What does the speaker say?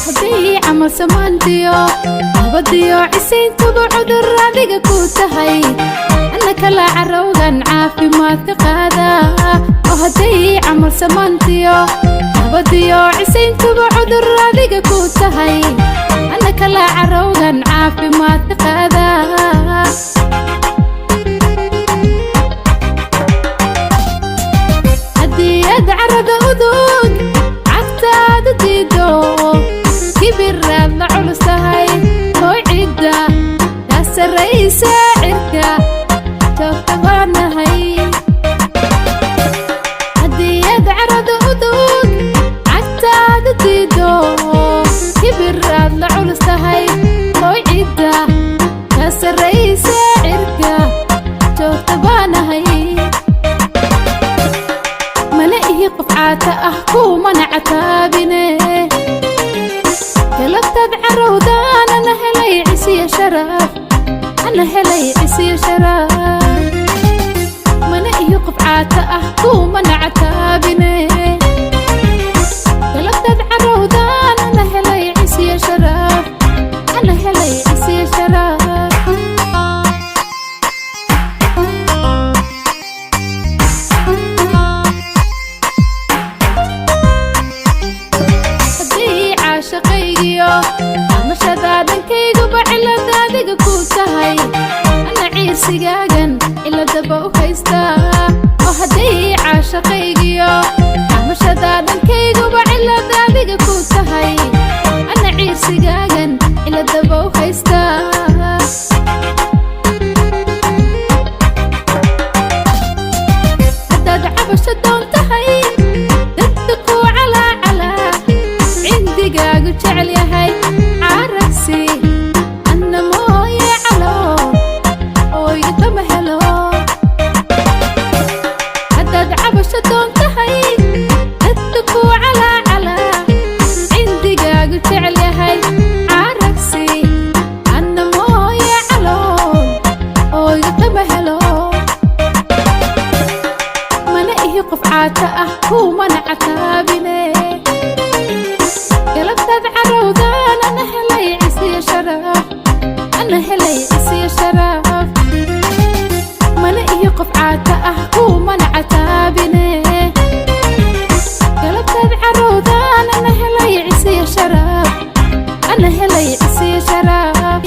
Haddii camal samaantiyo nabadiyo cisayntuba cudur adiga ku tahay, anna kala carowgan caafimaadka qaada. Oo hadday camal samaantiyo nabadiyo cisayntuba cudur adiga ku tahay, anna kala carowgan caafimaadka qaada. Haddii aad carada udug cagtaada diido, kibiraad la culus tahay oo cidda kaa sarraysa cirka joogta baanahay. Haddii aad carada udug cagtaada diido, kibiraad la culus tahay oo cidda kaa sarraysa cirka joogta baanahay. Mana ihi qof caata ah, kumana cataabine. Galabtaad carowdaan ana helay cisiya sharaf, ana helay cisiya sharaf. Mana ihi qof caata ah, kumana cataabine. Galabtaad carowdaan ana helay cisiya sharaf, ana helay cisiya sharaf. Haddii caashaqaygiyo amashada dhankayguba cilad adiga ku tahay, ana ciirsigaagan ciladaba u haystaa. Oo haddii caashaqaygiyo amashada dhankayguba cilad adiga ku tahay, ana ciirsigaagan ciladaba u haystaa. Haddaad cabasho doon tahay, dadka ku calaacalaa cindigaagu jecel yahay caragsi, anna mooye calo oo igama helo. Haddaad cabasho doon tahay, dadka ku calaacalaa cindigaagu jecel yahay caragsi, anna mooye calo oo igama helo. Mana ihi qof caata ah, kumana cataabine. Galabtaad carowdaan ana helay cisiya sharaf, ana helay cisiya sharaf. Mana ihi qof caata ah, kumana cataabine. Galabtaad carowdaan ana helay cisiya sharaf, ana helay cisiya sharaf.